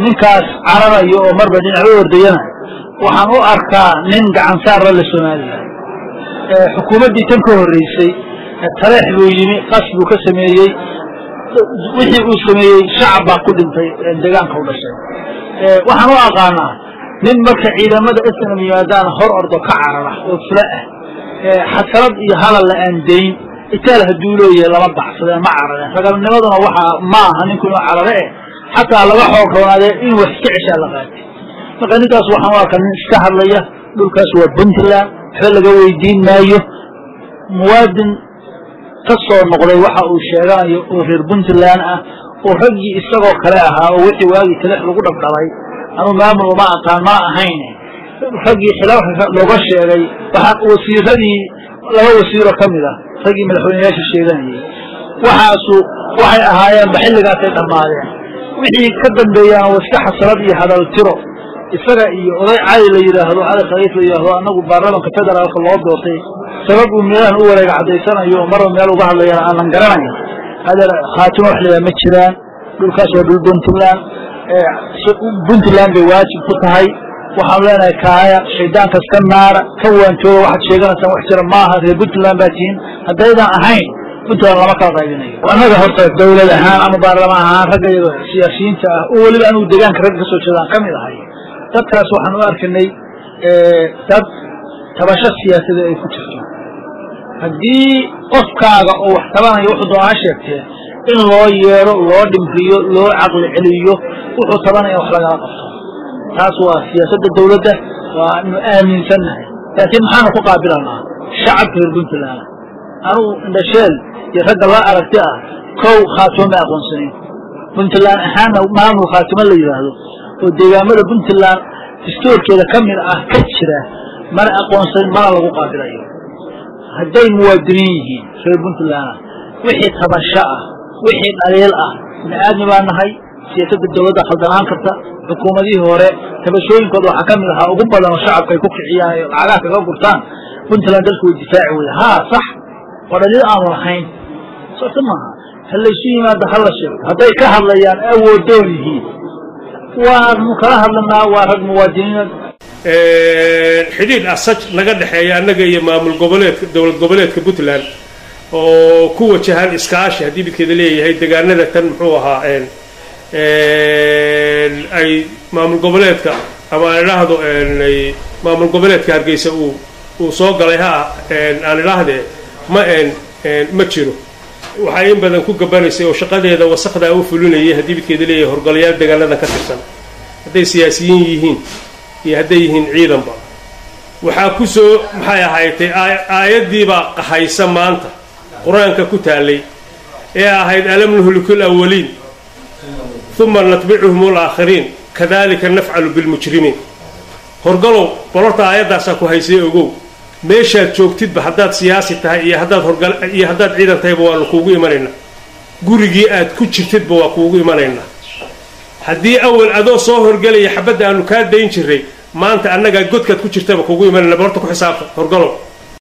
Ninkaas cararayo oo marba dhinac u ordayana waxaan u arkaa nin gacan saarla le Somalilan. Xukuumaddii tan ka horreysay Taleex buu yimi, qas buu ka sameeyey, wixii uu sameeyey shacab baa ku dhintay deegaanka u dhashay. Waxaan u aqaanaa nin marka ciidamada SNM yimaadaan hor ordo, ka carara oo fula ah, xasalad iyo hadalla aan dayn. Itaal hadduu leeyahay lama baxsadeen, ma carareen. Ragalnimaduna waxaa ma aha ninku inuu carare eh, xataa laga xoog roonaadee in wax iska ceshaa la qaatay. Marka ninkaas waxaan u arkaa nin iska hadlaya. Dhulkaas waa Puntland, waxba laga weydiin maayo. Muwaadin ka soo noqday waxa uu sheeganayo oo reer Puntland ah oo raggii isagoo kale ahaa oo wixii waagii Taleex lagu dhabdhabay, anuu maamul uma aqaan, mana ahayn, raggii xilalka looga sheegay, waxaa wasiiradii, laba wasiiroo ka mid ah raggii madaxweyneyaasha sheeganayay, waxaasu waxay ahaayeenba xilligaasay dhammaadeen. Wixii ka dambeeyaana waa iska xasalad iyo hadal tiro. Isaga iyo oday Cali la yidhaahdo, Cali Khaliif la yidhaahdo, annagu baarlamanka federaalka loo doortay, sabab uu meelahan u wareega caddaysanayo oo marba meel uga hadlayana aanan garanayn. Adeer, Khaatimo wax la yidhaha ma jiraan. Dhulkaas waa dhul Puntland, Puntland bay waajib ku tahay. Waxaanu leenahay kaaya shaydaankas ka naara, ka waantooba. Waxaad sheeganaysaan wax jira maaha. Reer Puntland baa tihiin, haddaydan ahayn Puntland lama kala qaybinayo. Annaga horta dawlad ahaan ama baarlamaan ahaan, ragga iyago siyaasiyiinta ah oo weliba anugu deegaanka ragga kasoo jeedaan ka mid ahay, dadkaas waxaan u arkanay dad tabasho siyaasadeed ay ku jirto. Haddii qofkaaga oo wax tabanaya, wuxuu doonaa ha sheegtee, in loo yeero, loo dhimriyo, loo caqli celiyo, wuxuu tabanaya wax lagala qabto, taas waa siyaasadda dawladda, waanu aaminsannahay. Laakiin maxaanu ku qaabilanaa shacabka reer Puntland? Anugu Indhasheel iyo ragga la aragti ah, kow, Khaatimo ma aqoonsanin Puntland ahaanna. Maamul Khaatimo la yidhaahdo oo deegaamada Puntland dastuurkeeda ka mid ah ka jira mana aqoonsanin, mana lagu qaabilayo. Hadday muwaadiniin yihiin reer Puntland, wixii tabasho ah, wixii dhaliil ah, bini aadmi baa nahay, siyaasadda dawladda khaldanaan karta. Xukuumadihii hore tabashooyinkooda waxaa ka mid ahaa ugu badan oo shacabka ay ku kiciyaan, ay lacagaha kaga gurtaan, Puntland dalku way difaaci weyda. Haa, sax, waa dhaliil aanu lahayn, soota maaha. Ha laysu yimaado, ha la sheego. Hadday ka hadlayaan awoodoon yihiin, waanu kala hadlanaa, waa rag muwaadiniin. Xidhiidh asaj naga dhexeeya annaga iyo maamul goboleedka, dowlad goboleedka Puntland oo ku wajahan iskaashi, haddii midkeeda leeyahay deegaanada tan muxuu ahaa ay maamul goboleedka ama aan idhaahdo maamul goboleedka Hargeysa uu soo galay, ha aan idhaahdee, ma jiro. Waxay in badan ku gabanaysay oo shaqadeeda wasakdaa u fulinayay, haddii midkeeda leeyahay, horgolayaal deegaanadan ka tirsan, hadday siyaasiyiin yihiin iyo hadday yihiin ciidanba. Waxaa ku soo maxay ahaydtay aayaddiibaa qahaysa maanta Qur-aanka ku taalay ee ahayd: "Alam nuhliku alawaliin uma natbicuhum alaakhiriin kadalika nafcalu bilmujrimiin." Horgalow, bolorta aayaddaasaa ku haysay, ogow meeshaad joogtidba, haddaad siyaasi tahay iyo haddaad horgal iyo haddaad ciidan tahayba, waanu kuugu imanaynaa. Gurigii aad ku jirtidba waa kuugu imanaynaa. Haddii awal adoo soo horgelaya xabadda aanu kaa dayn jiray, maanta annagaa godkaad ku jirtaba kuugu imanayna. Horta ku xisaabta, horgalow.